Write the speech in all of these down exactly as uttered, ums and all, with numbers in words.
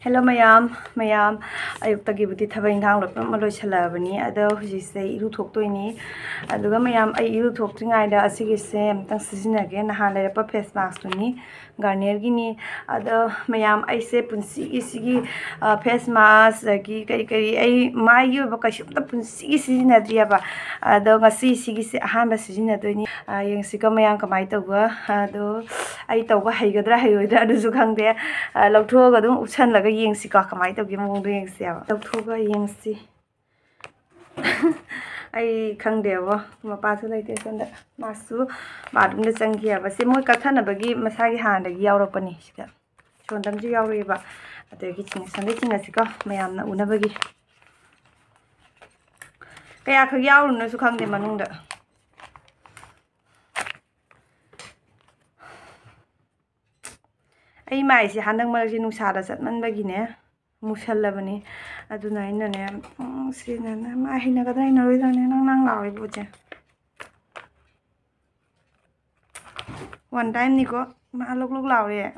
Hello ꯃꯌꯥꯝ, ꯃꯌꯥꯝ ꯑꯌꯨꯛꯇꯒꯤꯕꯨꯗꯤ ꯊꯕꯛ ꯏꯪꯈꯥꯡ ꯂꯣꯏ ꯄꯨꯝꯅꯃꯛ ꯂꯣꯏꯁꯤꯜꯂꯛꯑꯕꯅꯤ꯫ ꯑꯗꯣ ꯍꯧꯖꯤꯛꯁꯦ ꯏꯔꯨ ꯊꯣꯛꯇꯣꯏꯅꯤ꯫ ꯑꯗꯨꯒ ꯃꯌꯥꯝ, ꯑꯩ ꯏꯔꯨ ꯊꯣꯛꯇ꯭ꯔꯤꯉꯩꯗ ꯑꯁꯤꯒꯤꯁꯦ ꯑꯝꯇꯪ ꯁꯤꯖꯤꯟꯅꯒꯦ꯫ ꯅꯍꯥꯟ ꯂꯩꯔꯛꯄ ꯐꯦꯁ ꯃꯥꯛꯁꯇꯨꯅꯤ, ꯒꯥꯔꯅꯤꯌꯔꯒꯤꯅꯤ꯫ ꯑꯗꯣ ꯃꯌꯥꯝ, ꯑꯩꯁꯦ ꯄꯨꯟꯁꯤꯒꯤ ꯁꯤꯒꯤ, ꯑ, ꯐꯦꯁ ꯃꯥꯛꯁ, ꯑꯗꯒꯤ ꯀꯔꯤ ꯀꯔꯤ, ꯑꯩ ꯃꯥꯏꯒꯤ ꯑꯣꯏꯕ ꯀꯩꯁꯨꯝꯇ ꯄꯨꯟꯁꯤꯒꯤ ꯁꯤꯖꯤꯟꯅꯗ꯭ꯔꯤꯑꯕ꯫ ꯑꯗꯣ ꯉꯁꯤ ꯁꯤꯒꯤꯁꯦ ꯑꯍꯥꯟꯕ ꯁꯤꯖꯤꯟꯅꯗꯣꯏꯅꯤ꯫ ꯑ, ꯌꯦꯡꯁꯤꯀꯣ ꯃꯌꯥꯝ ꯀꯃꯥꯏꯅ ꯇꯧꯕ꯫ ꯑꯗꯣ ꯑꯩ ꯇꯧꯕ ꯍꯩꯒꯗ꯭ꯔꯥ ꯍꯩꯔꯣꯏꯗ꯭ꯔꯥ ꯑꯗꯨꯁꯨ ꯈꯪꯗꯦ꯫ ꯑ, ꯂꯧꯊꯣꯛꯑꯒ ꯑꯗꯨꯝ ꯎꯞꯁꯜꯂꯒ ꯌꯦꯡꯁꯤꯀꯣ, ꯀꯃꯥꯏꯅ ꯇꯧꯒꯦ ꯃꯑꯣꯡꯗꯣ ꯌꯦꯡꯁꯦꯕ꯫ ꯂꯧꯊꯣꯛꯑꯒ ꯌꯦꯡꯁꯤ꯫ ꯑꯩ ꯈꯪꯗꯦꯕꯣ, ꯃꯄꯥꯁꯨ ꯂꯩꯇꯦ ꯁꯣꯝꯗ, ꯃꯥꯁꯨ ꯕꯥꯠꯔꯨꯝꯗ ꯆꯪꯈꯤꯑꯕ꯫ ꯁꯦ ꯃꯣꯏ ꯀꯛꯊꯅꯕꯒꯤ ꯃꯁꯥꯒꯤ ꯍꯥꯟꯅꯗꯒꯤ ꯌꯥꯎꯔꯛꯄꯅꯤ ꯁꯤꯗ꯫ ꯁꯣꯟꯗꯝꯁꯨ ꯌꯥꯎꯔꯛꯑꯦꯕ꯫ ꯑꯗꯒꯤ ꯆꯤꯡ-, ꯁꯣꯝꯗꯩ ꯆꯤꯡꯉꯁꯤꯀꯣ, ꯃꯌꯥꯝꯅ ꯎꯅꯕꯒꯤ꯫ ꯀꯌꯥꯈꯛ ꯌꯥꯎꯔꯨꯅꯣꯁꯨ ꯈꯪꯗꯦ ꯃꯅꯨꯡꯗ꯫ ꯑꯩ ꯃꯥꯏꯁꯦ ꯍꯟꯗꯛ ꯃꯔꯛꯁꯦ ꯅꯨꯡꯁꯥꯗ ꯆꯠꯃꯟꯕꯒꯤꯅꯦ, ꯃꯨꯁꯜꯂꯕꯅꯤ꯫ ꯑꯗꯨꯅ ꯑꯩꯅꯅꯦ, ꯎꯝ, ꯁꯤꯅꯅꯦ, ꯃꯥꯏ ꯍꯩꯅꯒꯗ꯭ꯔꯥ ꯍꯩꯅꯔꯣꯏꯗ꯭ꯔꯥꯅꯦ, ꯅꯪ ꯅꯪ ꯂꯥꯎꯔꯤ ꯄꯣꯠꯁꯦ꯫ One time ꯅꯤꯀꯣ, ꯃꯥ ꯂꯣꯛ ꯂꯣꯛ ꯂꯥꯎꯔꯦ꯫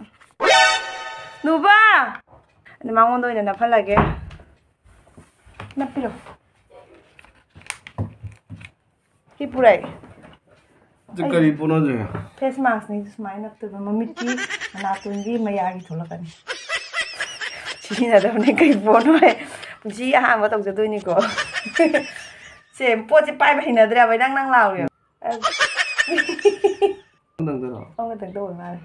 ꯅꯨꯕꯥ! ꯑꯗꯨ ꯃꯉꯣꯟꯗ ꯑꯣꯏꯅ ꯅꯞꯍꯜꯂꯒꯦ꯫ ꯅꯞꯄꯤꯔꯣ꯫ ꯁꯤ ꯄꯨꯔꯛꯑꯦ꯫ ꯁꯤ ꯀꯔꯤ ꯄꯣꯠꯅꯣ ꯁꯤ? ꯐꯦꯁ ꯃꯥꯛꯁꯅꯤ, ꯁꯨꯃꯥꯏꯅ ꯅꯞꯇꯣꯏꯕ꯫ ꯃꯃꯤꯠꯀꯤ, ꯃꯅꯥꯇꯣꯟꯒꯤ, ꯃꯌꯥꯒꯤ ꯊꯣꯛꯂꯛꯀꯅꯤ꯫ ꯁꯤꯖꯤꯟꯅꯗꯕꯅꯦ, ꯀꯩ ꯄꯣꯠꯅꯣ ꯍꯥꯏ꯫ ꯄꯨꯟꯁꯤ ꯑꯍꯥꯟꯕ ꯇꯧꯖꯗꯣꯏꯅꯤꯀꯣ꯫ ꯁꯦ, ꯄꯣꯠꯁꯦ ꯄꯥꯏꯕ ꯍꯩꯅꯗ꯭ꯔꯦꯕ, ꯅꯪ ꯅꯪ ꯂꯥꯎꯔꯦꯕ꯫ ꯅꯪꯗꯔꯣ? ꯑꯃꯈꯛꯇꯪ ꯇꯧꯕ ꯃꯥꯜꯂꯦ꯫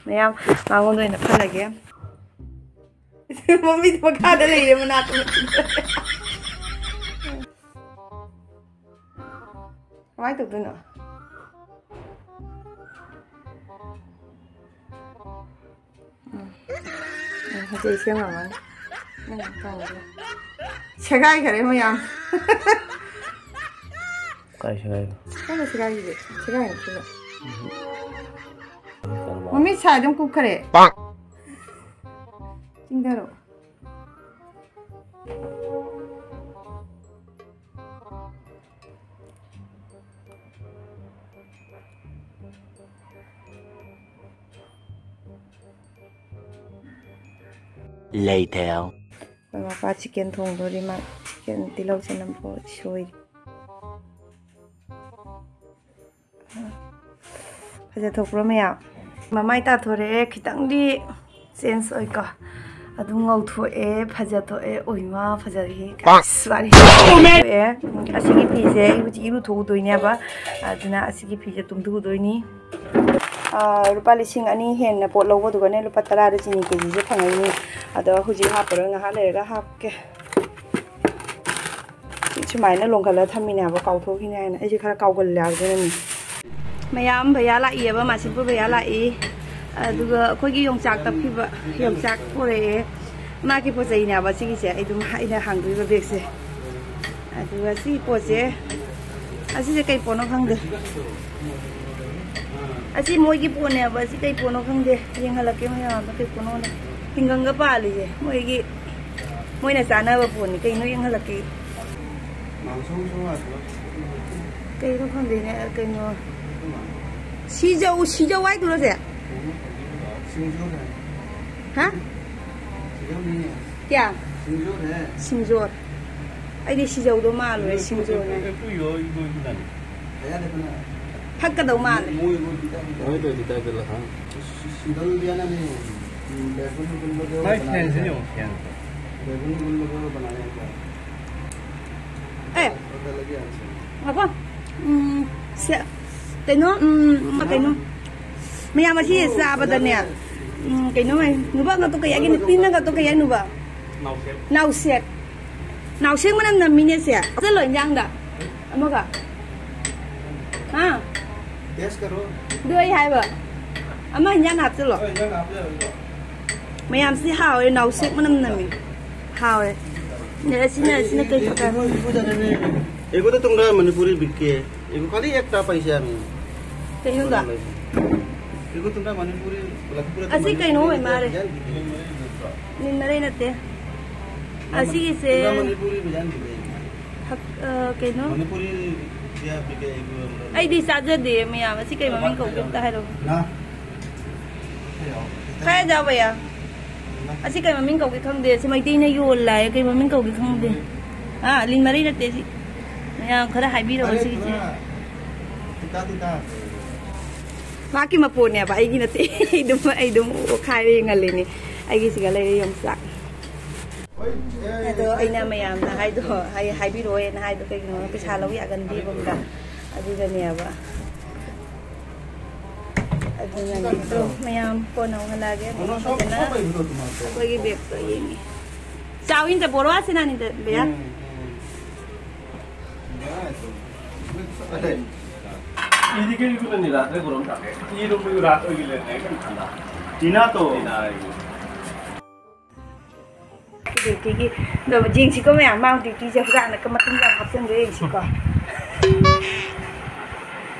ꯃꯌꯥꯝ ꯃꯉꯣꯟꯗ ꯑꯣꯏꯅ ꯐꯜꯂꯒꯦ꯫ ꯃꯃꯤꯠ ꯃꯈꯥꯗ ꯂꯩꯔꯦ ꯃꯅꯥꯛꯇ꯫ ꯀꯃꯥꯏꯅ ꯇꯧꯗꯣꯏꯅꯣ? ꯎꯝ꯫ ꯎꯝ, ꯍꯧꯖꯤꯛ ꯑꯩ ꯁꯦꯝꯃꯝꯃꯅꯤ꯫ ꯅꯪ ꯇꯧꯔꯣ꯫ ꯁꯦꯒꯥꯏꯈꯔꯦ ꯃꯌꯥꯝ꯫ ꯀꯥꯏ ꯁꯦꯒꯥꯏꯅꯣ? ꯀꯥꯏꯗ ꯁꯦꯒꯥꯏꯈꯤꯒꯦ? ꯁꯦꯒꯥꯏꯅ ꯁꯤꯗ꯫ ꯃꯃꯤꯠ ꯁꯥꯏ ꯑꯗꯨꯝ ꯀꯨꯞꯈꯔꯦ꯫ ꯄꯥꯛ! ꯆꯤꯡꯊꯔꯛꯑꯣ꯫ Later. ꯑꯩꯈꯣꯏ ꯃꯄꯥ ꯆꯤꯀꯦꯟ ꯊꯣꯡꯗꯣꯔꯤ꯫ ꯃꯥ ꯆꯤꯀꯦꯟ ꯇꯤꯜꯍꯧ ꯆꯅꯝ ꯁꯣꯏꯔꯤ꯫ ꯐꯖꯊꯣꯛꯄ꯭ꯔꯣ ꯃꯌꯥꯝ? ꯃꯃꯥꯏ ꯇꯥꯊꯣꯔꯛꯑꯦ, ꯈꯤꯇꯪꯗꯤ ꯆꯦꯟꯖ ꯑꯣꯏꯀꯣ꯫ ꯑꯗꯨꯝ ꯉꯧꯊꯣꯛꯑꯦ, ꯐꯖꯊꯣꯛꯑꯦ꯫ ꯑꯣꯏꯃꯥ, ꯐꯖꯔꯦ꯫ ꯑꯁ, ꯋꯥꯔꯤ ꯊꯣꯛꯑꯦ꯫ ꯑꯁꯤꯒꯤ ꯐꯤꯁꯦ ꯑꯩ ꯍꯧꯖꯤꯛ ꯏꯔꯨꯊꯣꯛꯎꯗꯣꯏꯅꯦꯕ꯫ ꯑꯗꯨꯅ ꯑꯁꯤꯒꯤ ꯐꯤꯁꯦ ꯇꯨꯡꯊꯣꯛꯎꯗꯣꯏꯅꯤ꯫ ꯑꯥ, ꯂꯨꯄꯥ ꯂꯤꯁꯤꯡ ꯑꯅꯤ ꯍꯦꯟꯅ ꯄꯣꯠ ꯂꯧꯕꯗꯨꯒꯅꯦ, ꯂꯨꯄꯥ ꯇꯔꯥꯗ ꯆꯤꯅꯤ ꯀꯦꯖꯤꯁꯦ ꯐꯪꯉꯛꯏꯅꯤ꯫ ꯑꯗꯣ ꯍꯧꯖꯤꯛ ꯍꯥꯞꯄꯔꯣꯏ, ꯉꯥꯏꯍꯥꯛ ꯂꯩꯔꯒ ꯍꯥꯞꯀꯦ꯫ ꯁꯨꯃꯥꯏꯅ ꯂꯣꯡꯈꯠꯂꯒ ꯊꯝꯃꯤꯅꯦ ꯍꯥꯏꯕ, ꯀꯥꯎꯊꯣꯛꯈꯤꯅꯦ ꯍꯥꯏꯅ꯫ ꯑꯩꯁꯦ ꯈꯔ ꯀꯥꯎꯒꯜꯂꯦ ꯍꯥꯏꯕꯗꯨꯅꯅꯦ꯫ ꯃꯌꯥꯝ ꯚꯩꯌꯥ ꯂꯥꯛꯏꯑꯕ, ꯃꯥꯁꯤꯄꯨꯔ ꯚꯩꯌꯥ ꯂꯥꯛꯏ꯫ ꯑꯗꯨꯒ ꯑꯩꯈꯣꯏꯒꯤ ꯌꯣꯡꯆꯥꯛ ꯇꯞꯈꯤꯕ, ꯌꯣꯡꯆꯥꯛ ꯄꯨꯔꯛꯑꯦ꯫ ꯃꯥꯒꯤ ꯄꯣꯠ ꯆꯩꯅꯦꯕ ꯁꯤꯒꯤꯁꯦ, ꯑꯩ ꯑꯗꯨꯝ, ꯑꯩꯅ ꯍꯥꯡꯗꯣꯔꯤꯕ ꯕꯦꯒꯁꯦ꯫ ꯑꯗꯨꯒ ꯁꯤ ꯄꯣꯠꯁꯦ, ꯑꯁꯤꯁꯦ ꯀꯩ ꯄꯣꯠꯅꯣ ꯈꯪꯗꯦ꯫ ꯑꯁꯤ ꯃꯣꯏꯒꯤ ꯄꯣꯠꯅꯦꯕ, ꯑꯁꯤ ꯀꯩ ꯄꯣꯠꯅꯣ ꯈꯪꯗꯦ꯫ ꯌꯦꯡꯍꯜꯂꯛꯀꯦ ꯃꯌꯥꯝꯗ ꯀꯩ ꯄꯣꯠꯅꯣꯅ꯫ ꯇꯤꯡꯒꯪꯒ ꯄꯥꯜꯂꯤꯁꯦ ꯃꯣꯏꯒꯤ, ꯃꯣꯏꯅ ꯆꯥꯅꯕ ꯄꯣꯠꯅꯤ꯫ ꯀꯩꯅꯣ ꯌꯦꯡꯍꯜꯂꯛꯀꯦ꯫ ꯀꯩꯅꯣ ꯈꯪꯗꯦꯅꯦ, ꯀꯩꯅꯣ꯫ ꯁꯤꯖꯧ, ꯁꯤꯖꯧ ꯍꯥꯏꯗꯨꯔꯣ ꯁꯦ? ꯍꯥ? ꯀꯌꯥ? ꯁꯤꯡꯖꯣꯔ꯫ ꯑꯩꯗꯤ ꯁꯤꯖꯧꯗꯣ ꯃꯥꯜꯂꯨꯔꯦ, ꯁꯤꯡꯖꯣꯔꯅꯦ꯫ ꯐꯛꯀꯗꯧ ꯃꯥꯜꯂꯦ꯫ ꯑꯦ, ꯉꯥꯏꯈꯣ꯫ ꯎꯝ, ꯁꯦ, ꯀꯩꯅꯣ, ꯎꯝ, ꯀꯩꯅꯣ, ꯃꯌꯥꯝ ꯑꯁꯤ ꯆꯥꯕꯗꯅꯦ, ꯎꯝ, ꯀꯩꯅꯣ ꯍꯥꯏ, ꯅꯨꯄꯥ ꯉꯥꯛꯇ ꯀꯩ ꯍꯥꯏꯒꯦ, ꯅꯨꯄꯤꯅ ꯉꯥꯛꯇ ꯀꯩ ꯍꯥꯏ, ꯅꯨꯄꯥ? ꯅꯥꯎꯁꯦꯛ꯫ ꯅꯥꯎꯁꯦꯛ ꯃꯅꯝ ꯅꯝꯃꯤꯅꯦ ꯁꯦ꯫ ꯍꯥꯞꯆꯜꯂꯣ ꯏꯟꯖꯥꯡꯗ꯫ ꯑꯃꯒ꯫ ꯍꯥ? ꯇꯦꯁ ꯀꯔꯣ꯫ ꯑꯗꯨ ꯑꯩ ꯍꯥꯏꯕ꯫ ꯑꯃ ꯏꯟꯖꯥꯡ ꯍꯥꯞꯆꯜꯂꯣ꯫ ꯍꯣꯏ, ꯏꯟꯖꯥꯡ ꯍꯥꯞꯆꯜꯂꯣ꯫ ꯃꯌꯥꯝꯁꯤ ꯍꯥꯎꯋꯦ, ꯅꯥꯎꯁꯦꯛ ꯃꯅꯝ ꯅꯝꯃꯤ꯫ ꯍꯥꯎꯋꯦ꯫ ꯑꯦ, ꯑꯁꯤꯅ, ꯑꯁꯤꯅ ꯀꯩ ꯀꯩ? एगो तो तुमरा मणिपुरी बिके, एगो खाली एक टा पैसा में। ꯀꯩꯅꯣꯗ? एगो तुमरा मणिपुरी, ꯑꯁꯤ ꯀꯩꯅꯣ ꯑꯣꯏ ꯃꯥꯜꯂꯦ꯫ ꯅꯤꯟꯅꯔꯩ ꯅꯠꯇꯦ꯫ ꯑꯁꯤꯒꯤꯁꯦ ꯃꯅꯤꯄꯨꯔꯤ ꯕꯤꯔꯌꯥꯅꯤ ꯂꯩ꯫ ꯍꯛ-, ꯑ, ꯀꯩꯅꯣ? ꯃꯅꯤꯄꯨꯔꯤ ꯕꯤꯔꯌꯥꯅꯤ ꯀꯩ ꯑꯩꯗꯤ ꯆꯥꯖꯗꯦ ꯃꯌꯥꯝ꯫ ꯑꯁꯤ ꯀꯩ ꯃꯃꯤꯡ ꯀꯧꯒꯦ ꯑꯝꯇ ꯍꯥꯏꯔꯛꯑꯣ꯫ ꯅꯥ? ꯈꯔ ꯌꯥꯎ, ꯈꯤꯇꯪ꯫ ꯈꯔ ꯌꯥꯎꯕ ꯌꯥ꯫ ꯑꯁꯤ ꯀꯩ ꯃꯃꯤꯡ ꯀꯧꯒꯦ ꯈꯪꯗꯦ꯫ ꯁꯤ ꯃꯩꯇꯩꯅ ꯌꯣꯜꯂꯦ ꯍꯥꯏꯌꯦ꯫ ꯀꯩ ꯃꯃꯤꯡ ꯀꯧꯒꯦ ꯈꯪꯗꯦ꯫ ꯑꯥ, ꯂꯤꯟ ꯃꯔꯩ ꯅꯠꯇꯦ ꯁꯤ꯫ ꯃꯌꯥꯝ ꯈꯔ ꯍꯥꯏꯕꯤꯔꯛꯑꯣ ꯑꯔꯦ, ꯁꯤꯒꯤꯁꯦ꯫ ꯄꯨꯔꯥ ꯇꯤꯇꯥ ꯇꯤꯇꯥ꯫ ꯃꯥꯒꯤ ꯃꯄꯣꯠꯅꯦꯕ, ꯑꯩꯒꯤ ꯅꯠꯇꯦ꯫ ꯑꯩ ꯑꯗꯨꯝ, ꯑꯩ ꯑꯗꯨꯝ ꯑꯣꯠꯈꯥꯏꯔ ꯌꯦꯡꯍꯜꯂꯤꯅꯦ꯫ ꯑꯩꯒꯤꯁꯤꯒ ꯂꯩꯔꯦ ꯌꯣꯡꯆꯥꯛ꯫ ꯑꯗꯣ ꯑꯩꯅ ꯃꯌꯥꯝꯅ ꯍꯥꯏꯗꯣ, ꯍꯥꯏ-, ꯍꯥꯏꯕꯤꯔꯛꯑꯣꯅ ꯍꯥꯏꯗꯣ ꯀꯩꯒꯤꯅꯣ? ꯄꯩꯁꯥ ꯂꯧ ꯌꯥꯒꯟꯗꯦꯕ ꯑꯝꯇ꯫ ꯑꯗꯨꯗꯅꯦꯕ꯫ ꯑꯗꯨꯅꯅꯦ꯫ ꯑꯗꯣ ꯃꯌꯥꯝ ꯀꯣꯟꯅ ꯑꯃꯨꯛ ꯍꯜꯂꯛꯑꯒꯦ꯫ ꯑꯃꯨꯛ ꯐꯖꯅ ꯑꯩꯈꯣꯏꯒꯤ ꯕꯦꯒꯇꯣ ꯌꯦꯡꯉꯤ꯫ ꯆꯥꯎ ꯏꯟꯇ ꯕꯣꯔꯣ ꯑꯁꯤ ꯅꯥꯅꯤꯗ ꯕꯦꯌꯥ꯫ ꯎꯝ, ꯎꯝ꯫ ꯏꯗꯤ ꯀꯩ ꯀꯨꯂꯅꯤ ꯔꯥꯇ꯭ꯔꯦ ꯕꯣꯔꯣ ꯇꯥꯀꯦ꯫ ꯏꯔꯨꯝꯕ ꯔꯥꯇ꯭ꯔꯦ ꯒꯤ ꯂꯩꯅꯦ ꯀꯟ ꯈꯟꯗ꯫ ꯏꯅꯥ ꯇꯣ꯫ ꯏꯅꯥ ꯑꯩ꯫ ꯗ꯭ꯌꯨꯇꯤꯒꯤ꯫ ꯑꯗꯣ ꯌꯦꯡꯁꯤꯀꯣ ꯃꯌꯥꯝ, ꯃꯥ ꯗ꯭ꯌꯨꯇꯤꯁꯦ ꯍꯨꯔꯥꯟꯅ ꯃꯇꯨꯡ ꯌꯥꯝ ꯍꯥꯞꯆꯤꯟꯕ꯭ꯔꯥ ꯌꯦꯡꯁꯤꯀꯣ꯫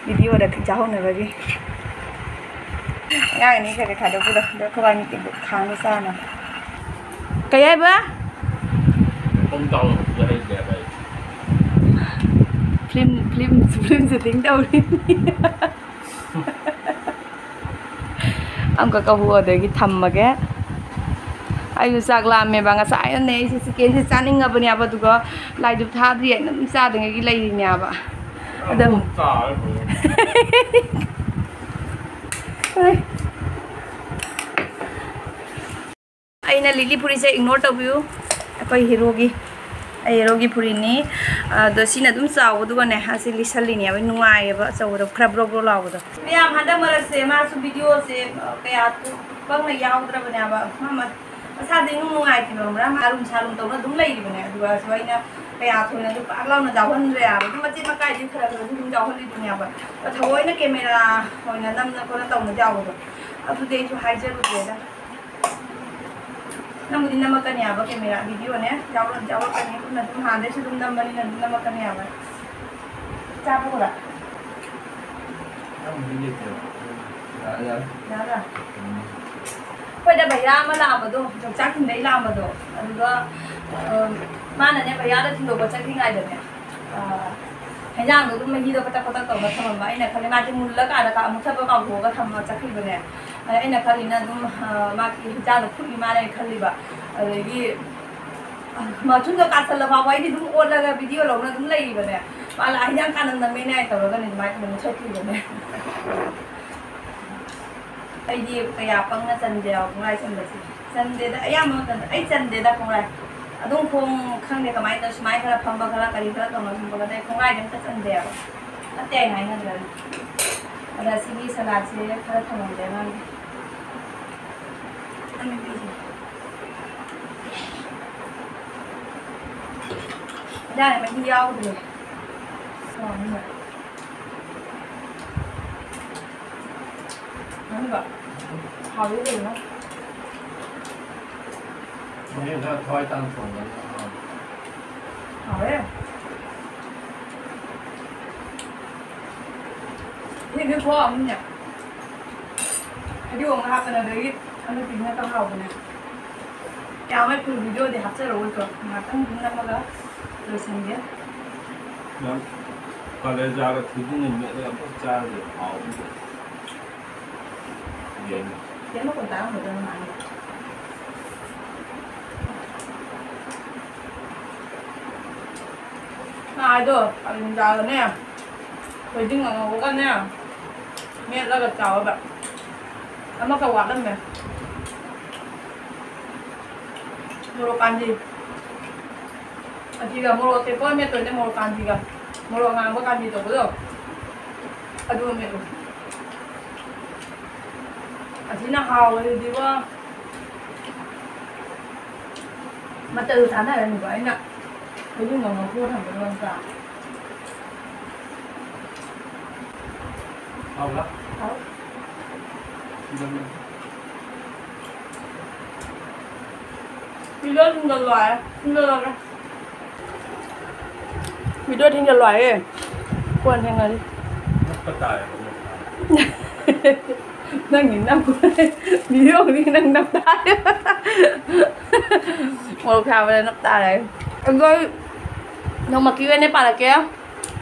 ꯚꯤꯗꯤꯑꯣꯗ ꯈꯤꯠ ꯆꯥꯍꯧꯅꯕꯒꯤ꯫ ꯑꯉꯥꯡ ꯑꯅꯤ ꯈꯔ ꯈꯔ ꯊꯥꯗꯣꯛꯄꯗꯣ, ꯑꯗꯣ ꯑꯩꯈꯣꯏꯕꯥꯅꯤ ꯈꯥꯡꯗ ꯆꯥꯅꯕ꯫ ꯀꯩ ꯍꯥꯏꯕ? ꯐꯤꯂꯝ, ꯐꯤꯂꯝ, ꯐꯤꯂꯝ ꯁꯨꯇꯤꯡ ꯇꯧꯔꯤ꯫ ꯑꯃꯨꯛꯀ ꯀꯧꯕ ꯑꯗꯒꯤ ꯊꯝꯃꯒꯦ꯫ ꯑꯩꯁꯨ ꯆꯥꯛ ꯂꯥꯝꯃꯦꯕ꯫ ꯉꯁꯥꯏꯅꯅꯦ ꯑꯩꯁꯦ ꯆꯤꯀꯦꯟꯁꯦ ꯆꯥꯅꯤꯡꯉꯕꯅꯦꯕ, ꯑꯗꯨꯒ ꯂꯥꯏꯗꯨꯛ ꯊꯥꯗ꯭ꯔꯤ ꯍꯥꯏꯅ ꯑꯗꯨꯝ ꯆꯥꯗ꯭ꯔꯤꯉꯩꯒꯤ ꯂꯩꯔꯤꯅꯦꯕ꯫ ꯑꯗꯨꯝ ꯆꯥꯔ ꯂꯣꯏꯔꯦ꯫ ꯑꯩꯅ ꯂꯤꯂꯤ ꯐꯨꯔꯤꯠꯁꯦ ꯏꯒꯅꯣꯔ ꯇꯧꯕꯤꯌꯨ꯫ ꯑꯩꯈꯣꯏ ꯍꯦꯔꯣꯒꯤ, ꯑꯩ ꯍꯦꯔꯣꯒꯤ ꯐꯨꯔꯤꯠꯅꯤ꯫ ꯑꯗꯣ ꯁꯤꯅ ꯑꯗꯨꯝ ꯆꯥꯎꯕꯗꯨꯒꯅꯦ, ꯑꯁꯤ ꯂꯤꯠꯁꯜꯂꯤꯅꯦꯕ, ꯅꯨꯡꯉꯥꯏꯌꯦꯕ ꯑꯆꯧꯕꯗꯣ, ꯈꯔ ꯕ꯭ꯔꯣ ꯕ꯭ꯔꯣ ꯂꯥꯎꯕꯗꯣ꯫ ꯃꯌꯥꯝ ꯍꯟꯗꯛ ꯃꯔꯛꯁꯦ ꯃꯥꯁꯨ ꯚꯤꯗꯤꯑꯣꯁꯦ, ꯑ, ꯀꯌꯥ ꯄꯪꯅ ꯌꯥꯎꯗ꯭ꯔꯕꯅꯦꯕ꯫ ꯃꯥ ꯃ-, ꯃꯁꯥꯗꯤ ꯏꯅꯨꯡ ꯅꯨꯡꯉꯥꯏꯇꯦꯕ, ꯈꯪꯕ꯭ꯔꯥ? ꯃꯥ ꯑꯔꯨꯝ ꯁꯥꯔꯨꯝ ꯇꯧꯅ ꯑꯗꯨꯝ ꯂꯩꯔꯤꯕꯅꯦ꯫ ꯑꯗꯨꯒ ꯁꯨ ꯑꯩꯅ ꯀꯌꯥ ꯊꯣꯏꯅꯁꯨ ꯄꯥꯛ ꯂꯥꯎꯅ ꯌꯥꯎꯍꯟꯗ꯭ꯔꯦ ꯍꯥꯏꯕ꯫ ꯑꯗꯨꯝ ꯃꯆꯦꯠ ꯃꯀꯥꯏꯗꯤ ꯈꯔ ꯈꯔꯁꯨ ꯑꯗꯨꯝ ꯌꯥꯎꯍꯜꯂꯤꯗꯨꯅꯦꯕ꯫ ꯊꯑꯣꯏꯅ ꯀꯦꯃꯦꯔꯥ ꯑꯣꯏꯅ ꯅꯝꯅ ꯈꯣꯠꯅ ꯇꯧꯅ ꯌꯥꯎꯕꯗꯣ, ꯑꯗꯨꯗꯤ ꯑꯩꯁꯨ ꯍꯥꯏꯖꯔꯨꯗ꯭ꯔꯦꯗ꯫ ꯅꯪꯕꯨꯗꯤ ꯅꯝꯃꯛꯀꯅꯤ ꯍꯥꯏꯕ ꯀꯦꯃꯦꯔꯥ, ꯚꯤꯗꯤꯑꯣꯅꯦ, ꯌꯥꯎꯔꯛ-, ꯌꯥꯎꯔꯛꯀꯅꯤ꯫ ꯄꯨꯟꯅ ꯑꯗꯨꯝ ꯍꯥꯟꯅꯗꯩꯁꯨ ꯑꯗꯨꯝ ꯅꯝꯕꯅꯤꯅ ꯑꯗꯨꯝ ꯅꯝꯃꯛꯀꯅꯤ ꯍꯥꯏꯕ꯫ ꯆꯥꯕ ꯍꯧꯔ? ꯅꯪꯕꯨꯗꯤ ꯂꯩꯇꯦꯕ꯫ ꯌꯥꯔꯦ, ꯌꯥꯔꯦ꯫ ꯌꯥꯔꯦ? ꯎꯝ꯫ ꯑꯩꯈꯣꯏꯗ ꯚꯩꯌꯥ ꯑꯃ ꯂꯥꯛꯑꯝꯕꯗꯣ, ꯌꯣꯡꯆꯥꯛ ꯊꯤꯟꯕꯩ ꯂꯥꯛꯑꯝꯕꯗꯣ, ꯑꯗꯨꯗ, ꯑ, ꯃꯥꯅꯅꯦ ꯚꯩꯌꯥꯗ ꯊꯤꯟꯗꯣꯛꯄ ꯆꯠꯈꯤꯉꯥꯏꯗꯅꯦ, ꯑ, ꯍꯦꯟꯖꯥꯡꯗꯣ ꯑꯗꯨꯝ ꯃꯍꯤꯗꯣ ꯀꯇꯛ ꯀꯇꯛ ꯇꯧꯔꯒ ꯊꯝꯃꯝꯕ꯫ ꯑꯩꯅ ꯈꯜꯂꯦ ꯃꯥꯗꯤ ꯃꯨꯜꯂꯀꯥꯟꯗ ꯀꯥ-, ꯑꯃꯨꯛ ꯊꯕꯛ ꯀꯥꯎꯊꯣꯛꯑꯒ ꯊꯝꯃ ꯆꯠꯈꯤꯕꯅꯦ꯫ ꯑꯩꯅ ꯈꯜꯂꯤꯅ ꯑꯗꯨꯝ, ꯑ, ꯃꯥꯒꯤ ꯍꯤꯟꯖꯥꯡꯗꯣ ꯐꯨꯠꯂꯤ ꯃꯥꯜꯂꯦꯅ ꯈꯜꯂꯤꯕ꯫ ꯑꯗꯒꯤ, ꯑ, ꯃꯊꯨꯟꯗ ꯀꯥꯁꯜꯂ ꯐꯥꯎꯕ ꯑꯩꯗꯤ ꯑꯗꯨꯝ ꯑꯣꯠꯂꯒ ꯚꯤꯗꯤꯑꯣ ꯂꯧꯅ ꯑꯗꯨꯝ ꯂꯩꯔꯤꯕꯅꯦ꯫ ꯃꯥꯅ ꯍꯤꯟꯖꯥꯡ ꯀꯥꯅꯝ ꯅꯝꯃꯦꯅꯦ ꯍꯥꯏ ꯇꯧꯔꯒꯅꯦ ꯑꯗꯨꯃꯥꯏꯅ ꯑꯗꯨꯝ ꯃꯨꯊꯠꯈꯤꯕꯅꯦ꯫ ꯑꯩꯗꯤ ꯀꯌꯥ ꯄꯪꯅ ꯆꯟꯗꯦꯕ ꯈꯣꯡꯂꯥꯏ ꯆꯟꯕꯁꯦ꯫ ꯆꯟꯗꯦꯗ, ꯑꯌꯥꯝꯕ ꯃꯇꯝꯗ ꯑꯩ ꯆꯟꯗꯦꯗ ꯈꯣꯡꯂꯥꯏ꯫ ꯑꯗꯨꯝ ꯈꯣꯡ ꯈꯪꯗꯦ ꯀꯃꯥꯏꯅ ꯇꯧ-, ꯁꯨꯃꯥꯏꯅ ꯈꯔ ꯐꯝꯕ ꯈꯔ ꯀꯔꯤ ꯈꯔ ꯇꯧꯅ ꯁꯨꯝꯕꯒꯗꯤ ꯑꯩ ꯈꯣꯡꯂꯥꯏꯗꯤ ꯑꯝꯇ ꯆꯟꯗꯦꯕ꯫ ꯐꯠꯇꯦ ꯍꯥꯏꯅ ꯍꯥꯏꯅꯗ꯭ꯔꯅꯤ꯫ ꯑꯗ ꯁꯤꯒꯤ ꯁꯂꯥꯠꯁꯦ ꯈꯔ ꯊꯝꯃꯝꯒꯦ ꯑꯉꯥꯡꯒꯤ꯫ ꯑꯅꯤꯁꯦ꯫ ꯏꯟꯖꯥꯡ ꯃꯍꯤ ꯌꯥꯎꯗ꯭ꯔꯦ꯫ ꯍꯥꯎꯅꯤꯅ꯫ ꯍꯥꯎꯅꯤꯕ꯫ ꯍꯥꯎꯗꯤ ꯀꯩꯅꯣ? ꯃꯍꯤ ꯈꯔ ꯊꯋꯥꯏ ꯇꯥꯅ ꯊꯣꯡꯕꯅꯤꯅ ꯍꯥꯎꯅꯤ꯫ ꯍꯥꯎꯋꯦ꯫ ꯁꯤꯗꯤ ꯈꯨꯍꯥꯎ ꯑꯃꯅꯦ꯫ ꯐꯗꯤꯒꯣꯝꯒ ꯍꯥꯞꯄꯅ ꯑꯗꯒꯤ ꯑꯃꯦꯠꯄꯤꯁꯤꯅ ꯈꯔ ꯍꯥꯎꯕꯅꯦ꯫ ꯌꯥꯝꯃꯦ ꯐꯨꯜ ꯚꯤꯗꯤꯑꯣꯗꯤ ꯍꯥꯞꯆꯔꯛꯑꯣꯏꯀꯣ꯫ ꯉꯥꯛꯇꯪ ꯑꯗꯨꯝ ꯅꯝꯃꯒ ꯂꯣꯏꯁꯟꯒꯦ꯫ ꯌꯥꯝ ꯀꯥꯂꯦꯖꯥꯒ ꯊꯣꯏꯗꯤꯡꯒ ꯃꯦꯠꯂꯒ ꯑꯝꯇ ꯆꯥꯔꯗꯤ ꯍꯥꯎꯅꯤꯗ꯫ ꯌꯦꯡꯉꯣ꯫ ꯀꯩꯝ ꯃꯈꯣꯟ ꯇꯥꯔꯝꯃꯣꯏꯗ ꯃꯃꯥꯡꯒꯤ꯫ ꯉꯥꯗꯣ ꯀꯥꯂꯦꯖꯥꯒꯅꯦ, ꯊꯣꯏꯗꯤꯡ ꯑꯉꯧꯕꯒꯅꯦ, ꯃꯦꯠꯂꯒ ꯆꯥꯎꯑꯣꯕ꯫ ꯑꯃꯈꯛ ꯋꯥꯠꯂꯝꯃꯦ꯫ ꯃꯣꯔꯣꯛ ꯀꯥꯟꯗꯤ꯫ ꯑꯁꯤꯒ ꯃꯣꯔꯣꯛ ꯑꯇꯦꯛꯄ ꯑꯣꯏꯅ ꯃꯦꯠꯇꯣꯏꯅꯦ, ꯃꯣꯔꯣꯛ ꯀꯥꯟꯗꯤꯒ꯫ ꯃꯣꯔꯣꯛ ꯑꯉꯥꯡꯕ ꯀꯥꯟꯗꯤ ꯇꯧꯕꯗꯣ꯫ ꯑꯗꯨ ꯃꯦꯠꯂꯨ꯫ ꯑꯁꯤꯅ ꯍꯥꯎꯕꯁꯤꯗꯤꯀꯣ꯫ ꯃꯆꯜ ꯆꯥꯟꯅꯔꯅꯤꯀꯣ꯫ ꯑꯩꯅ ꯊꯣꯏꯗꯤꯡ ꯉꯧꯊꯣꯛꯑ ꯊꯝꯕꯗꯣ ꯅꯠꯇ꯭ꯔꯥ? ꯍꯥꯎꯕ꯭ꯔꯥ? ꯍꯥꯎ꯫ ꯁꯤꯗ ꯂꯣꯏꯔꯦ꯫ ꯁꯤꯗ ꯂꯣꯏꯔꯦ꯫ ꯚꯤꯗꯤꯑꯣ ꯊꯤꯡꯖꯤꯜꯂꯣ ꯍꯥꯏꯌꯦ꯫ ꯀꯣꯟ ꯊꯦꯡꯅꯔꯤ꯫ ꯅꯞꯄ ꯇꯥꯔꯦꯕ, ꯅꯞꯄ꯫ ꯅꯪꯒꯤ ꯅꯞꯄ꯫ ꯚꯤꯗꯤꯑꯣꯒꯤ ꯅꯪ ꯅꯞ ꯇꯥꯔꯦ꯫ ꯃꯣꯔꯣꯛ ꯁꯥꯕꯗ ꯅꯞ ꯇꯥꯔꯦ꯫ ꯑꯗꯣ ꯑꯩ ꯅꯣꯡꯃꯀꯤ ꯑꯣꯏꯅ ꯄꯥꯔꯛꯀꯦ꯫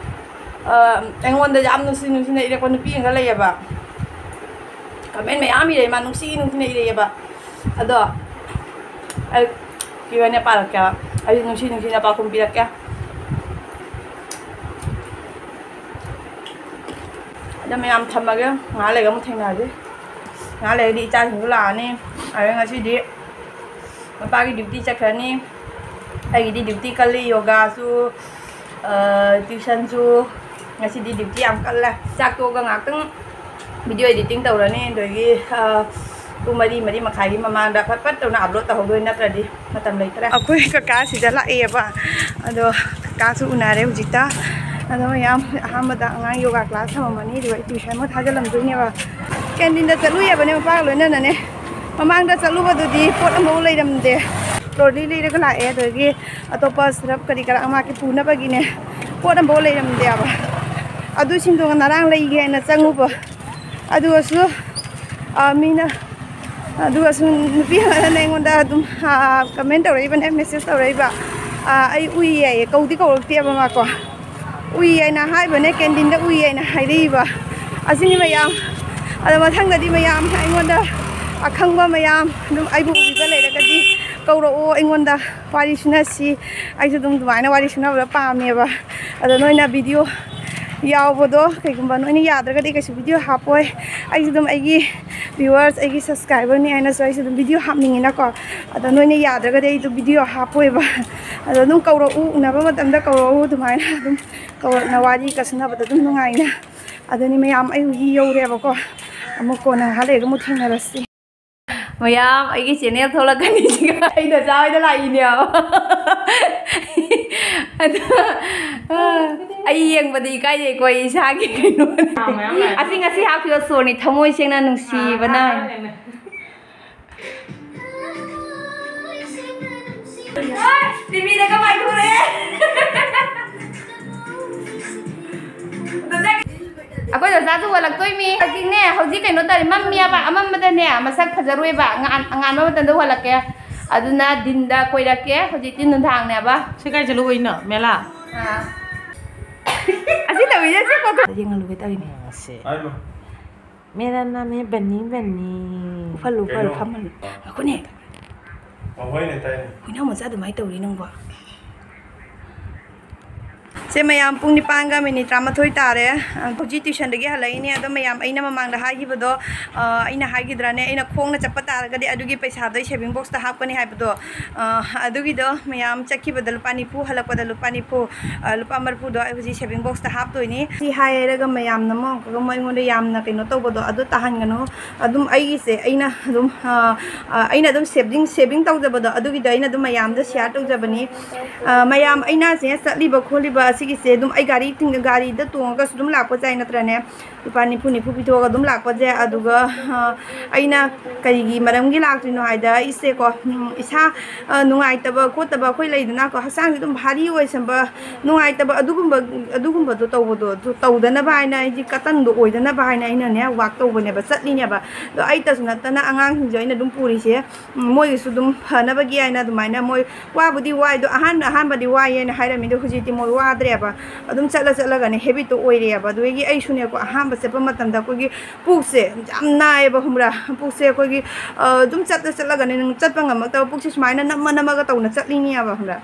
ꯑ, ꯑꯩꯉꯣꯟꯗ ꯌꯥꯝ ꯅꯨꯡꯁꯤ ꯅꯨꯡꯁꯤꯅ ꯏꯔꯛꯄ ꯅꯨꯄꯤ ꯑꯃꯒ ꯂꯩꯌꯦꯕ꯫ ꯀꯃꯦꯟ ꯃꯌꯥꯝ ꯏꯔꯛꯑꯦ, ꯃꯥ ꯅꯨꯡꯁꯤ ꯅꯨꯡꯁꯤꯅ ꯏꯔꯛꯑꯦꯕ꯫ ꯑꯗꯣ ꯑꯩ ꯀꯤꯕꯅꯦ ꯄꯥꯔꯛꯀꯦ꯫ ꯑꯩ ꯅꯨꯡꯁꯤ ꯅꯨꯡꯁꯤꯅ ꯄꯥꯎꯈꯨꯝ ꯄꯤꯔꯛꯀꯦ꯫ ꯑꯗꯣ ꯃꯌꯥꯝ ꯊꯝꯃꯒꯦ, ꯉꯥꯏꯍꯥꯛ ꯂꯩꯔꯒ ꯑꯃꯨꯛ ꯊꯦꯡꯅꯔꯁꯤ꯫ ꯉꯥꯏꯍꯥꯛ ꯂꯩꯔꯗꯤ ꯏꯆꯥꯁꯤꯡꯁꯨ ꯂꯥꯛꯑꯅꯤ꯫ ꯑꯗꯨ ꯉꯁꯤꯗꯤ ꯃꯄꯥꯒꯤ ꯗ꯭ꯌꯨꯇꯤ ꯆꯠꯈ꯭ꯔꯅꯤ, ꯑꯩꯒꯤꯗꯤ ꯗ꯭ꯌꯨꯇꯤ ꯀꯜꯂꯤ, ꯌꯣꯒꯥꯁꯨ, ꯑ, ꯇ꯭ꯌꯨꯁꯟꯁꯨ꯫ ꯉꯁꯤꯗꯤ ꯗ꯭ꯌꯨꯇꯤ ꯌꯥꯝ ꯀꯜꯂꯦ꯫ ꯆꯥꯛ ꯇꯣꯛꯑꯒ ꯉꯥꯛꯇꯪ ꯚꯤꯗꯤꯑꯣ ꯏꯗꯤꯇꯤꯡ ꯇꯧꯔꯅꯤ, ꯑꯗꯒꯤ, ꯑ, ꯄꯨꯡ ꯃꯔꯤ, ꯃꯔꯤ ꯃꯈꯥꯏꯒꯤ ꯃꯃꯥꯡꯗ ꯐꯠ ꯐꯠ ꯇꯧꯅ ꯑꯞꯂꯣꯗ ꯇꯧꯍꯧꯗꯣꯏ, ꯅꯠꯇ꯭ꯔꯗꯤ ꯃꯇꯝ ꯂꯩꯇ꯭ꯔꯦ꯫ ꯑꯩꯈꯣꯏ ꯀꯀꯥꯁꯤꯗ ꯂꯥꯛꯑꯦꯕ, ꯑꯗꯣ ꯀꯀꯥꯁꯨ ꯎꯅꯔꯦ ꯍꯧꯖꯤꯛꯇ꯫ ꯑꯗꯣ ꯃꯌꯥꯝ ꯑꯍꯥꯟꯕꯗ ꯑꯉꯥꯡ ꯌꯣꯒꯥ ꯀ꯭ꯂꯥꯁ ꯊꯝꯃꯝꯃꯅꯤ, ꯑꯗꯨꯒ ꯑꯩ ꯇ꯭ꯌꯨꯁꯟ ꯑꯃꯨꯛ ꯊꯥꯖꯤꯜꯂꯝꯗꯣꯏꯅꯦꯕ꯫ ꯀꯦꯟꯇꯤꯟꯗ ꯆꯠꯂꯨꯏꯌꯦꯕꯅꯦ ꯃꯄꯥꯒ ꯂꯣꯏꯅꯅꯅꯦ꯫ ꯃꯃꯥꯡꯗ ꯆꯠꯂꯨꯕꯗꯨꯗꯤ ꯄꯣꯠ ꯑꯃꯐꯥꯎ ꯂꯩꯔꯝꯗꯦ, ꯇ꯭ꯔꯣꯂꯤ ꯂꯩꯔꯒ ꯂꯥꯛꯑꯦ꯫ ꯑꯗꯒꯤ ꯑꯇꯣꯞꯄ ꯁꯔꯞ ꯀꯔꯤ ꯀꯔꯥ ꯃꯥꯒꯤ ꯄꯨꯅꯕꯒꯤꯅꯦ ꯄꯣꯠ ꯑꯃꯐꯥꯎ ꯂꯩꯔꯝꯗꯦꯕ꯫ ꯑꯗꯨꯁꯤꯡꯗꯣ ꯉꯔꯥꯡ ꯂꯩꯒꯦ ꯍꯥꯏꯅ ꯆꯪꯉꯨꯕ, ꯑꯗꯨꯒꯁꯨ, ꯑ, ꯃꯤꯅ, ꯑꯗꯨꯒꯁꯨ ꯅꯨꯄꯤ ꯑꯃꯅ ꯑꯩꯉꯣꯟꯗ ꯑꯗꯨꯝ, ꯑ, ꯀꯃꯦꯟ ꯇꯧꯔꯛꯏꯕꯅꯦ, ꯃꯦꯁꯦꯖ ꯇꯧꯔꯛꯏꯕ꯫ ꯑ, ꯑꯩ ꯎꯏ ꯍꯥꯏꯌꯦ, ꯀꯧꯗꯤ ꯀꯧꯔꯛꯇꯦꯕ ꯃꯥꯀꯣ꯫ ꯎꯏ ꯍꯥꯏꯅ ꯍꯥꯏꯕꯅꯦ, ꯀꯦꯟꯇꯤꯟꯗ ꯎꯏ ꯍꯥꯏꯅ ꯍꯥꯏꯔꯛꯏꯕ꯫ ꯑꯁꯤꯅꯤ ꯃꯌꯥꯝ꯫ ꯑꯗꯣ ꯃꯊꯪꯗꯗꯤ ꯃꯌꯥꯝ ꯑꯩꯉꯣꯟꯗ ꯑꯈꯪꯕ ꯃꯌꯥꯝ ꯑꯗꯨꯝ ꯑꯩꯕꯨ ꯎꯕꯤꯕ ꯂꯩꯔꯒꯗꯤ ꯀꯧꯔꯛꯑꯣ, ꯑꯩꯉꯣꯟꯗ ꯋꯥꯔꯤ ꯁꯨꯅꯁꯤ꯫ ꯑꯩꯁꯨ ꯑꯗꯨꯝ ꯑꯗꯨꯃꯥꯏꯅ ꯋꯥꯔꯤ ꯁꯨꯅꯕꯗꯣ ꯄꯥꯝꯃꯦꯕ꯫ ꯑꯗꯣ ꯅꯣꯏꯅ ꯚꯤꯗꯤꯑꯣ ꯌꯥꯎꯕꯗꯣ ꯀꯩꯒꯨꯝꯕ ꯅꯣꯏꯅ ꯌꯥꯗ꯭ꯔꯒꯗꯤ ꯀꯩꯁꯨ ꯚꯤꯗꯤꯑꯣ ꯍꯥꯞꯄꯣꯏ꯫ ꯑꯩꯁꯨ ꯑꯗꯨꯝ ꯑꯩꯒꯤ ꯚ꯭ꯌꯨꯋꯔꯁ, ꯑꯩꯒꯤ ꯁꯕꯁꯀ꯭ꯔꯥꯏꯕꯔꯅꯤ ꯍꯥꯏꯅꯁꯨ ꯑꯩꯁꯨ ꯑꯗꯨꯝ ꯚꯤꯗꯤꯑꯣ ꯍꯥꯞꯅꯤꯡꯉꯤꯅꯀꯣ꯫ ꯑꯗꯣ ꯅꯣꯏꯅ ꯌꯥꯗ꯭ꯔꯒꯗꯤ ꯑꯩꯗꯣ ꯚꯤꯗꯤꯑꯣ ꯍꯥꯞꯄꯣꯏꯕ꯫ ꯑꯗꯣ ꯑꯗꯨꯝ ꯀꯧꯔꯛꯎ, ꯎꯅꯕ ꯃꯇꯝꯗ ꯀꯧꯔꯛꯎ, ꯑꯗꯨꯃꯥꯏꯅ ꯑꯗꯨꯝ ꯀꯧꯔꯛꯅ ꯋꯥꯔꯤ ꯀꯁꯨꯅꯕꯗ ꯑꯗꯨꯝ ꯅꯨꯡꯉꯥꯏꯅ꯫ ꯑꯗꯨꯅꯤ ꯃꯌꯥꯝ, ꯑꯩ ꯍꯧꯖꯤꯛ ꯌꯧꯔꯦꯕꯀꯣ꯫ ꯑꯃꯨꯛ ꯀꯣꯟꯅ ꯉꯥꯏꯍꯥꯛ ꯂꯩꯔꯒ ꯑꯃꯨꯛ ꯊꯦꯡꯅꯔꯁꯤ꯫ ꯃꯌꯥꯝ, ꯑꯩꯒꯤ ꯆꯦꯅꯦꯜ ꯊꯣꯛꯂꯛꯀꯅꯤ ꯁꯤꯒ ꯑꯩ ꯅꯆꯥ ꯍꯣꯏꯗ ꯂꯥꯛꯏꯅꯦꯕ꯫ ꯑꯗꯣ, ꯑꯩ ꯌꯦꯡꯕꯗ ꯏꯀꯥꯏꯖꯩꯀꯣ, ꯑꯩ ꯏꯁꯥꯒꯤ ꯀꯩꯅꯣꯅꯦ꯫ ꯑꯁꯤ ꯉꯁꯤ ꯍꯥꯞꯈꯤꯕ ꯁꯣꯔꯅꯤ, ꯊꯃꯣꯏ ꯁꯦꯡꯅ ꯅꯨꯡꯁꯤꯕꯅ꯫ ꯇꯤꯚꯤꯗꯒ ꯃꯥꯏꯊꯣꯔꯛꯑꯦ꯫ ꯑꯩꯈꯣꯏ ꯗꯣꯖꯥꯁꯨ ꯍꯣꯜꯂꯛꯇꯣꯏꯃꯤ꯫ ꯍꯧꯖꯤꯛꯅꯦ, ꯍꯧꯖꯤꯛ ꯀꯩꯅꯣ ꯇꯧꯔꯦ, ꯃꯝꯃꯦꯕ, ꯑꯃꯝꯕꯗꯅꯦ ꯃꯁꯛ ꯐꯖꯔꯣꯏꯕ, ꯉꯥꯟ-, ꯉꯥꯟꯕ ꯃꯇꯝꯗ ꯍꯣꯜꯂꯛꯀꯦ꯫ ꯑꯗꯨꯅ ꯗꯤꯟꯗ ꯀꯣꯏꯔꯛꯀꯦ, ꯍꯧꯖꯤꯛꯇꯤ ꯅꯨꯡꯗꯥꯡꯅꯦꯕ꯫ ꯁꯤ ꯀꯥꯏ ꯆꯠꯂꯨꯕꯩꯅꯣ, ꯃꯦꯂꯥ? ꯑꯥ꯫ ꯑꯁꯤ ꯇꯧꯔꯤꯁꯦ ꯁꯤ ꯄꯣꯠꯇꯣ ꯌꯦꯡꯍꯜꯂꯨꯒꯦ ꯇꯧꯔꯤꯅꯦ꯫ ꯁꯦ꯫ मेरा नाम है बन्नी बन्नी। ꯎꯐꯜ ꯎꯐꯜ ꯀꯩꯅꯣ? ꯐꯝꯍꯜꯂꯨ꯫ ꯉꯥꯏꯈꯣꯅꯦ꯫ ꯑꯍꯣꯏꯅꯦ, ꯇꯥꯏꯅꯦ꯫ ꯍꯨꯏꯅꯥꯎ ꯃꯆꯥ ꯑꯗꯨꯃꯥꯏꯅ ꯇꯧꯔꯤ ꯅꯪꯕꯣ꯫ ꯁꯦ ꯃꯌꯥꯝ, ꯄꯨꯡ ꯅꯤꯄꯥꯟꯒ ꯃꯤꯅꯤꯠ ꯇꯔꯥꯃꯥꯊꯣꯏ ꯇꯥꯔꯦ꯫ ꯑ, ꯍꯧꯖꯤꯛ tuitionꯗꯒꯤ ꯍꯜꯂꯛꯏꯅꯦ꯫ ꯑꯗꯣ ꯃꯌꯥꯝ, ꯑꯩꯅ ꯃꯃꯥꯡꯗ ꯍꯥꯏꯈꯤꯕꯗꯣ, ꯑ, ꯑꯩꯅ ꯍꯥꯏꯈꯤꯗ꯭ꯔꯥꯅꯦ? ꯑꯩꯅ ꯈꯣꯡꯅ ꯆꯠꯄ ꯇꯥꯔꯒꯗꯤ ꯑꯗꯨꯒꯤ ꯄꯩꯁꯥꯗꯣ ꯑꯩ saving boxꯇ ꯍꯥꯞꯀꯅꯤ ꯍꯥꯏꯕꯗꯣ꯫ ꯑ, ꯑꯗꯨꯒꯤꯗꯣ ꯃꯌꯥꯝ ꯆꯠꯈꯤꯕꯗ ꯂꯨꯄꯥ ꯅꯤꯐꯨ, ꯍꯜꯂꯛꯄꯗ ꯂꯨꯄꯥ ꯅꯤꯐꯨ, ꯑ, ꯂꯨꯄꯥ ꯃꯔꯤꯐꯨꯗꯣ ꯑꯩ ꯍꯧꯖꯤꯛ saving boxꯇ ꯍꯥꯞꯇꯣꯏꯅꯤ꯫ ꯁꯤ ꯍꯥꯏꯔꯒ ꯃꯌꯥꯝꯅ ꯑꯃꯨꯛ ꯑꯃꯨꯛꯀ ꯑꯃꯨꯛ ꯑꯩꯉꯣꯟꯗ ꯌꯥꯝꯅ ꯀꯩꯅꯣ ꯇꯧꯕꯗꯣ ꯑꯗꯨ ꯇꯥꯍꯟꯒꯅꯨ꯫ ꯑꯗꯨꯝ ꯑꯩꯒꯤꯁꯦ ꯑꯩꯅ ꯑꯗꯨꯝ, ꯑ, ꯑ, ꯑꯩꯅ ꯑꯗꯨꯝ saving, saving ꯇꯧꯖꯕꯗꯣ ꯑꯗꯨꯒꯤꯗꯣ ꯑꯩꯅ ꯑꯗꯨꯝ ꯃꯌꯥꯝꯗ share ꯇꯧꯖꯕꯅꯤ꯫ ꯑ, ꯃꯌꯥꯝ, ꯑꯩꯅ ꯁꯦ ꯆꯠꯂꯤꯕ ꯈꯣꯠꯂꯤꯕ ꯑꯁꯤꯒꯤꯁꯦ ꯑꯗꯨꯝ ꯑꯩ ꯒꯥꯔꯤ ꯊꯤꯡ-, ꯒꯥꯔꯤꯗ ꯇꯣꯡꯉꯒꯁꯨ ꯑꯗꯨꯝ ꯂꯥꯛꯄ ꯌꯥꯏ ꯅꯠꯇ꯭ꯔꯅꯦ? ꯂꯨꯄꯥ ꯅꯤꯐꯨ, ꯅꯤꯐꯨ ꯄꯤꯊꯣꯛꯑꯒ ꯑꯗꯨꯝ ꯂꯥꯛꯄꯁꯦ꯫ ꯑꯗꯨꯒ, ꯑ, ꯑꯩꯅ ꯀꯔꯤꯒꯤ ꯃꯔꯝꯒꯤ ꯂꯥꯛꯇ꯭ꯔꯤꯅꯣ ꯍꯥꯏꯗ, ꯑꯩꯁꯦꯀꯣ, ꯎꯝ, ꯏꯁꯥ, ꯑ, ꯅꯨꯡꯉꯥꯏꯇꯕ ꯈꯣꯠꯇꯕ ꯑꯩꯈꯣꯏ ꯂꯩꯗꯅꯀꯣ, ꯍꯛꯆꯥꯡꯁꯦ ꯑꯗꯨꯝ ꯚꯥꯔꯤ ꯑꯣꯏꯁꯟꯕ, ꯅꯨꯡꯉꯥꯏꯇꯕ ꯑꯗꯨꯒꯨꯝꯕ, ꯑꯗꯨꯒꯨꯝꯕꯗꯣ ꯇꯧꯕꯗꯣ, ꯑꯗꯨ ꯇꯧꯗꯅꯕ ꯍꯥꯏꯅ, ꯑꯩꯗꯤ ꯀꯇꯟꯗꯣ ꯑꯣꯏꯗꯅꯕ ꯍꯥꯏꯅ ꯑꯩꯅꯅꯦ walk ꯇꯧꯕꯅꯦꯕ, ꯆꯠꯂꯤꯅꯦꯕ꯫ ꯑꯗꯣ ꯑꯩꯇꯁꯨ ꯅꯠꯇꯅ ꯑꯉꯥꯡꯁꯤꯡꯁꯨ ꯑꯩꯅ ꯑꯗꯨꯝ ꯄꯨꯔꯤꯁꯦ, ꯎꯝ, ꯃꯣꯏꯒꯤꯁꯨ ꯑꯗꯨꯝ ꯐꯅꯕꯒꯤ ꯍꯥꯏꯅ ꯑꯗꯨꯃꯥꯏꯅ ꯃꯣꯏ ꯋꯥꯕꯨꯗꯤ ꯋꯥꯏ, ꯑꯗꯣ ꯑꯍꯥꯟꯕ, ꯑꯍꯥꯟꯕꯗꯤ ꯋꯥꯏꯌꯦꯅ ꯍꯥꯏꯔꯝꯃꯤ, ꯑꯗꯣ ꯍꯧꯖꯤꯛꯇꯤ ꯃꯣꯏ ꯋꯥꯗ꯭ꯔꯦꯕ꯫ ꯑꯗꯨꯝ ꯆꯠꯂ ꯆꯠꯂꯒꯅꯦ habitꯇꯣ ꯑꯣꯏꯔꯦꯕ꯫ ꯑꯗꯨꯗꯒꯤ ꯑꯩꯁꯨꯅꯦꯀꯣ, ꯑꯍꯥꯟꯕ ꯆꯠꯄ ꯃꯇꯝꯗ ꯑꯩꯈꯣꯏꯒꯤ ꯄꯨꯛꯁꯦ ꯌꯥꯝ ꯅꯥꯏꯌꯦꯕ, ꯈꯪꯕ꯭ꯔꯥ? ꯄꯨꯛꯁꯦ ꯑꯩꯈꯣꯏꯒꯤ, ꯑ, ꯑꯗꯨꯝ ꯆꯠꯂ ꯆꯠꯂꯒꯅꯦ ꯅꯪ ꯆꯠꯄ ꯉꯝꯃꯛꯇꯕ, ꯄꯨꯛꯁꯦ ꯁꯨꯃꯥꯏꯅ ꯅꯝꯃ ꯅꯝꯃꯒ ꯇꯧꯅ ꯆꯠꯂꯤꯅꯦꯕ, ꯈꯪꯕ꯭ꯔꯥ?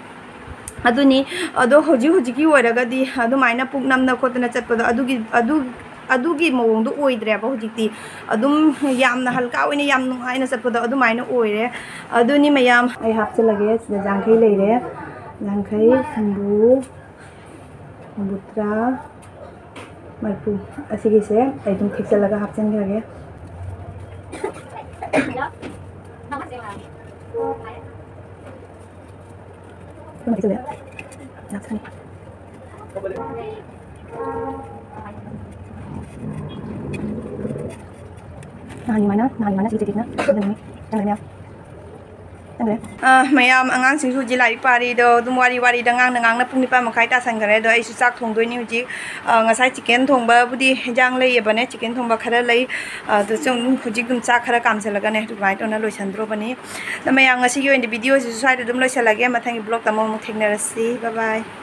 ꯑꯗꯨꯅꯤ꯫ ꯑꯗꯣ ꯍꯧꯖꯤꯛ ꯍꯧꯖꯤꯛꯀꯤ ꯑꯣꯏꯔꯒꯗꯤ ꯑꯗꯨꯃꯥꯏꯅ ꯄꯨꯛ ꯅꯝꯅ ꯈꯣꯠꯇꯅ ꯆꯠꯄꯗꯣ ꯑꯗꯨꯒꯤ, ꯑꯗꯨ, ꯑꯗꯨꯒꯤ ꯃꯑꯣꯡꯗꯣ ꯑꯣꯏꯗ꯭ꯔꯦꯕ ꯍꯧꯖꯤꯛꯇꯤ꯫ ꯑꯗꯨꯝ ꯌꯥꯝꯅ ꯍꯜꯀꯥ ꯑꯣꯏꯅ ꯌꯥꯝ ꯅꯨꯡꯉꯥꯏꯅ ꯆꯠꯄꯗꯣ ꯑꯗꯨꯃꯥꯏꯅ ꯑꯣꯏꯔꯦ꯫ ꯑꯗꯨꯅꯤ ꯃꯌꯥꯝ, ꯑꯩ ꯍꯥꯞꯆꯤꯜꯂꯒꯦ꯫ ꯁꯤꯗ ꯌꯥꯡꯈꯩ ꯂꯩꯔꯦ, ꯌꯥꯡꯈꯩ, ꯍꯨꯝꯐꯨ, ꯍꯨꯝꯐꯨꯇꯔꯥ, ꯃꯔꯤꯐꯨ꯫ ꯑꯁꯤꯒꯤꯁꯦ ꯑꯩ ꯑꯗꯨꯝ ꯊꯦꯛꯆꯜꯂꯒ ꯍꯥꯞꯆꯤꯟꯈ꯭ꯔꯒꯦ꯫ ꯑꯗꯨꯝ ꯊꯦꯛꯆꯜꯂꯦ꯫ ꯂꯥꯛꯁꯅꯤ꯫ ꯅꯍꯥꯟꯒꯤ ꯑꯗꯨꯃꯥꯏꯅ, ꯅꯍꯥꯟꯒꯤ ꯑꯗꯨꯃꯥꯏꯅ ꯁꯤ ꯖꯦꯀꯦꯠꯁꯤꯅ ꯆꯪꯒꯅꯤ꯫ ꯆꯪꯒꯅꯤ꯫ ꯆꯪꯒꯅꯤ꯫ ꯑ, ꯃꯌꯥꯝ, ꯑꯉꯥꯡꯁꯤꯡꯁꯨ ꯍꯧꯖꯤꯛ ꯂꯥꯏꯔꯤꯛ ꯄꯥꯔꯤꯗꯣ ꯑꯗꯨꯝ ꯋꯥꯔꯤ ꯋꯥꯔꯤꯗ ꯉꯥꯡꯅ ꯉꯥꯡꯅ ꯄꯨꯡ ꯅꯤꯄꯥꯟ ꯃꯈꯥꯏ ꯇꯥꯁꯟꯈꯔꯦ꯫ ꯑꯗꯣ ꯑꯩꯁꯨ ꯆꯥꯛ ꯊꯣꯡꯗꯣꯏꯅꯤ ꯍꯧꯖꯤꯛ꯫ ꯑ, ꯉꯁꯥꯏ ꯆꯤꯀꯦꯟ ꯊꯣꯡꯕꯕꯨꯗꯤ ꯍꯤꯟꯖꯥꯡ ꯂꯩꯌꯦꯕꯅꯦ, ꯆꯤꯀꯦꯟ ꯊꯣꯡꯕ ꯈꯔ ꯂꯩ꯫ ꯑ, ꯑꯗꯨꯁꯨ ꯑꯗꯨꯝ ꯍꯧꯖꯤꯛ ꯑꯗꯨꯝ ꯆꯥꯛ ꯈꯔ ꯀꯥꯝꯁꯤꯜꯂꯒꯅꯦ ꯑꯗꯨꯃꯥꯏꯅ ꯇꯧꯅ ꯂꯣꯏꯁꯤꯟꯗ꯭ꯔꯣꯕꯅꯤ꯫ ꯑꯗꯣ ꯃꯌꯥꯝ, ꯉꯁꯤꯒꯤ ꯑꯣꯏꯅꯗꯤ videoꯁꯤꯁꯨ ꯁ꯭ꯋꯥꯏꯗ ꯑꯗꯨꯝ ꯂꯣꯏꯁꯤꯜꯂꯒꯦ꯫ ꯃꯊꯪꯒꯤ vlogꯇ ꯑꯃꯨꯛ ꯑꯃꯨꯛ ꯊꯦꯡꯅꯔꯁꯤ꯫ Bye bye꯫